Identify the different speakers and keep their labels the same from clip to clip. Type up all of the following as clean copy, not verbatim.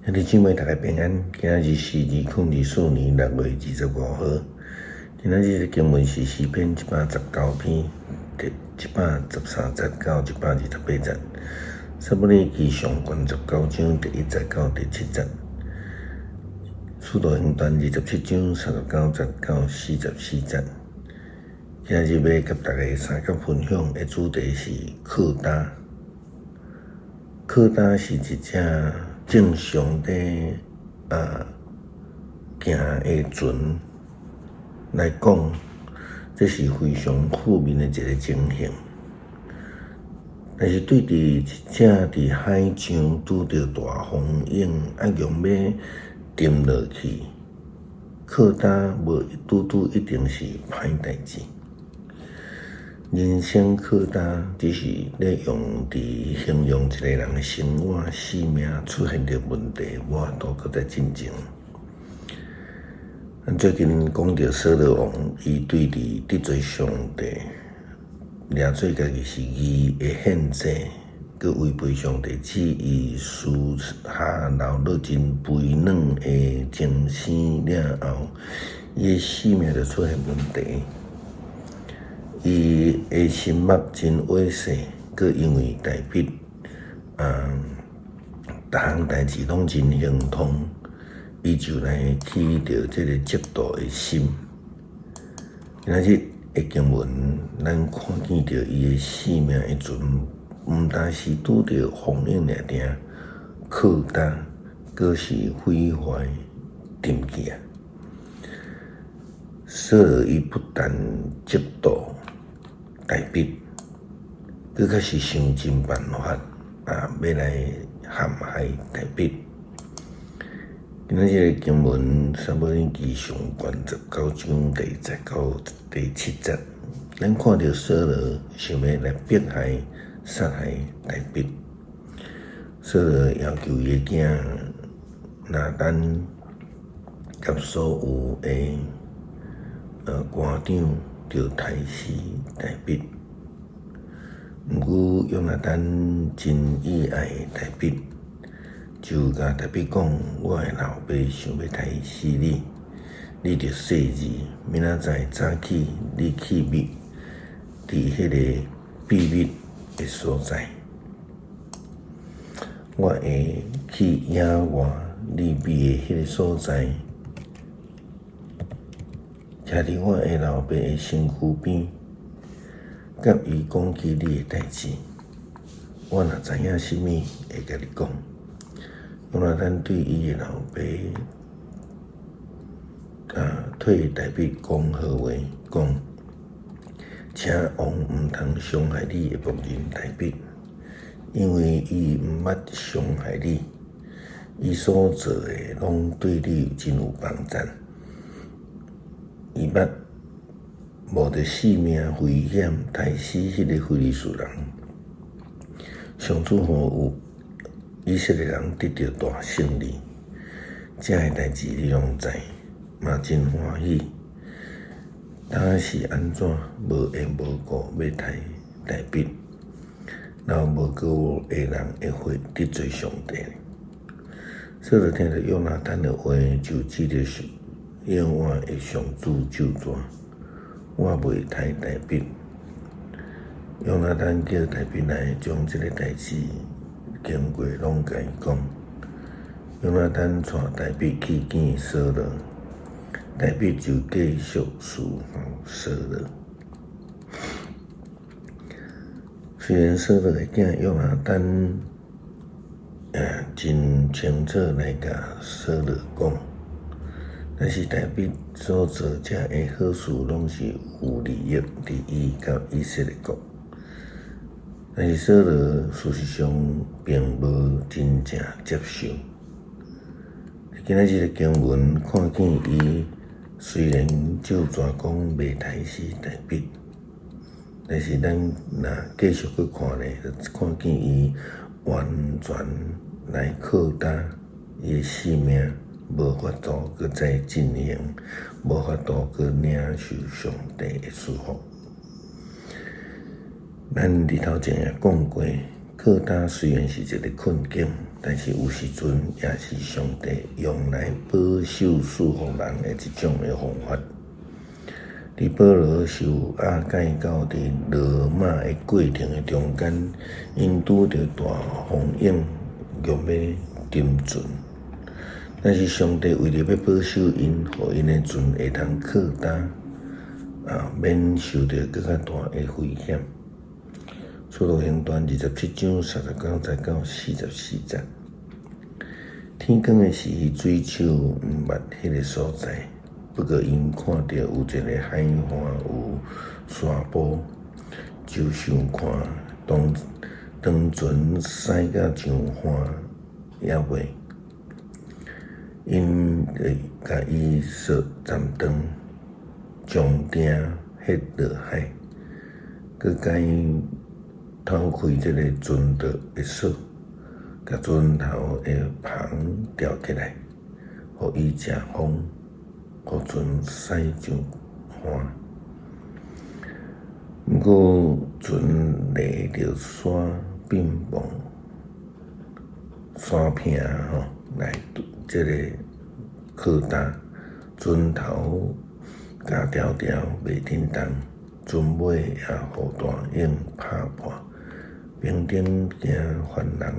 Speaker 1: 兄弟姊妹，大家平安。今仔日是2024年6月25號。今仔日的經文是詩篇119篇第113節到128節。撒母耳記上卷19章第1節到第7節。使徒行傳27章39節到44節。今仔日欲佮大家相共分享的主題是負擔。負擔是一隻正常佇行的船來講，這是非常負面的一个情形。但是對佇一隻佇海上拄著大風湧，欲欲沉落去，負擔無拄拄一定是歹代誌。人生負擔只是咧用佇形容一个人的生活、生命出現著問題，無法度閣再進前。咱最近講著掃羅王，伊對佇得罪上帝，掠做家己是義的獻祭，閣違背上帝旨意，私下流落真肥軟的精生了後，伊的生命就出現問題。伊的心目真猥褻，閣因為大衛逐項代誌攏真亨通，伊就來起著這个嫉妒的心。今仔日的經文，咱看見著伊的生命的船，毋但是拄著風湧爾爾，負擔，閣是毀壞沉去啊！掃羅伊不但嫉妒大衛，閣較是想盡辦法啊，欲來陷害大衛。今仔日的經文，撒母耳記上卷19章第1節到第7節，咱看著掃羅想欲來迫害、殺害大衛。掃羅要求伊的囝拿單佮所有的官長著刣死大衛。毋過約拿單真意愛大衛，就共大衛講：我的老爸想欲刣死你，你著細膩，明仔載早起你去覓佇彼个秘密的所在，我會去野外你覓的彼个所在，徛佇我的老爸的身軀邊，佮伊講起你的代誌。我若知影啥物，會共你講。約拿單對伊的老爸替大衛講好話，講：請王毋通傷害你的僕人大衛，因為伊毋捌傷害你，伊所做的攏對你真有幫贊。伊捌冒著性命危險刣死彼个非利士人，上主予以色列人得著大勝利，這个代誌你攏知，嘛真歡喜。當是按怎無緣無故欲刣大衛，流無辜的人的血得罪上帝。掃羅聽著約拿單的話，就指著永活的上主咒詛，我袂刣大衛。約拿單叫大衛來，將這个代誌經過攏共伊講。約拿單帶大衛去見掃羅，大衛就繼續侍奉掃羅。雖然掃羅的囝約拿單真清楚來共掃羅講，但是大衛所做這个好事攏是有利益佇伊佮以色列國。但是掃羅事實上並無真正接受。今仔日的經文看見伊雖然咒詛講袂刣死大衛，但是咱若繼續去看咧，就看見伊完全來負擔伊的性命，無法度閣再進行，無法度閣領受上帝的祝福。咱佇頭前也講過，負擔雖然是一个困境，但是有時陣也是上帝用來保守賜福人的一種的方法。佇保羅受押解到佇羅馬的過程的中間，𪜶拄著大風湧，欲欲沉船。但是上帝為著欲保守𪜶，予𪜶的船會通靠擔，啊，免受著閣較大的危險。使徒行傳27章39節到44節。天光的時，水手毋捌彼个所在，不過𪜶看著有一个海岸有沙埔，就想看當當船駛到上岸猶未？𪜶就共伊索暫斷，將碇歇落海，閣共伊偷開這个船舵的索，共船頭的帆吊起來，予伊食風，予船駛上岸。毋過船離著山變磅山坪吼來這个靠擔，船頭共牢牢袂振動，船尾也予大湧拍破。兵丁驚犯人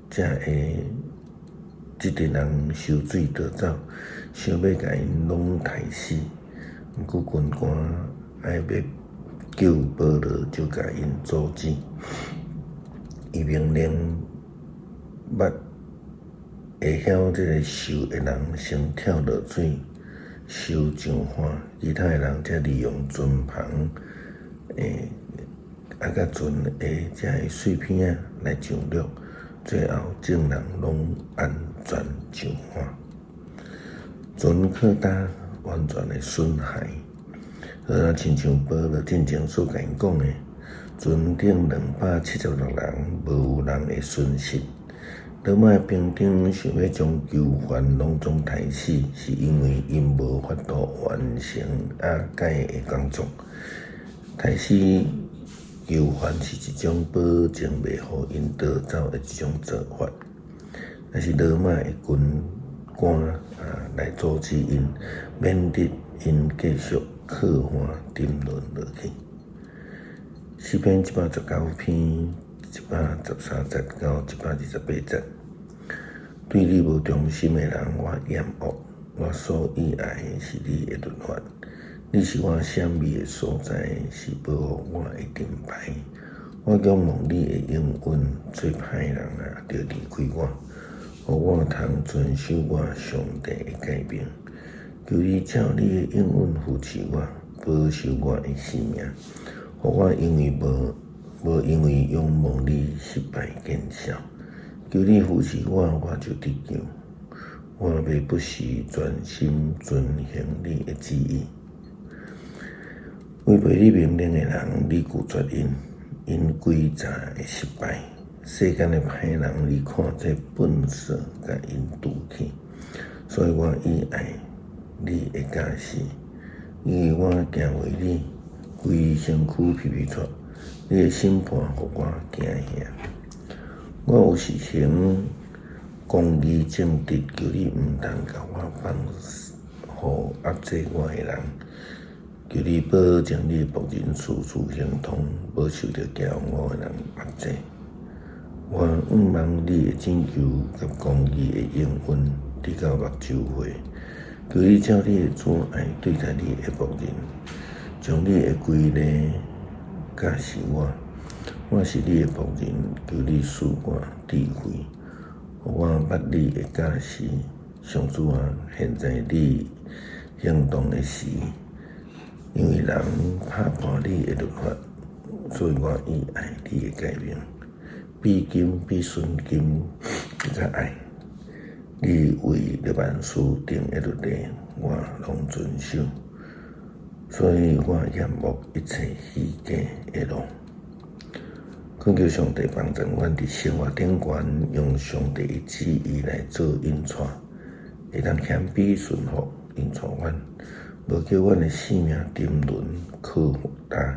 Speaker 1: 才會這陣人受水逃走，想欲共𪜶攏刣死。毋過軍官愛欲救保羅，就共𪜶阻止。伊命令捌會曉這个游的人先跳落水，游上岸，其他的人才利用船帆，啊，佮船的這个碎片仔來上陸，最後眾人攏安全上岸。船靠擔完全的損害，好若親像保羅進前所共𪜶講的，船頂276人無有人會損失。羅馬的兵丁想欲將囚犯攏總刣死，是因為𪜶無法度完成押解的工作。刣死囚犯是一種保證袂予𪜶逃走的一種做法，但是羅馬的軍官啊來阻止𪜶，免得𪜶繼續靠岸沉淪落去。詩篇119篇113節到128節，對你無忠心的人，我厭惡；我所喜愛的是你的律法。你是我閃避的所在，是保護我的盾牌。我仰望你的應允，做歹人啊，著離開我，予我通遵守我上帝的誡命。求你照你的應允扶持我，保守我的性命，予我因為無無因為仰望你失敗見笑。求你扶持我，我就得救。我欲不時專心遵行你的旨意。違背你命令的人，你拒絕𪜶，𪜶詭詐會失敗。世間的歹人，你看做糞掃，共𪜶除去。所以我喜愛你的教示，因為我敬畏你，規身軀皮皮掣，你的審判予我驚嚇。我有時行公義正直，求你毋通共我放予壓制我的人。求你保證你的僕人事事亨通，無受著驕傲的人壓制。我向望你的拯救佮公義的應允，直到目睭花。求你照你的慈愛對待你的僕人，將你的規例教示我。我是你的僕人，求你賜我智慧，予我捌你的教示。上主啊，現在你行動的時，因為人拍破你的律法，所以我喜愛你的誡命，比金比純金閣較愛。你為列萬事定的律例，我攏遵守，所以我厭惡一切虛假的路。懇求上帝幫助阮佇生活頂懸，用上帝的旨意來做引帶，會當謙卑順服引帶阮，無叫阮的性命沉淪靠負擔，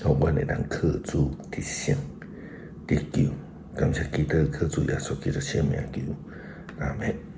Speaker 1: 予阮會當靠主得勝得救。感謝基督，靠主耶穌基督聖名求，阿們。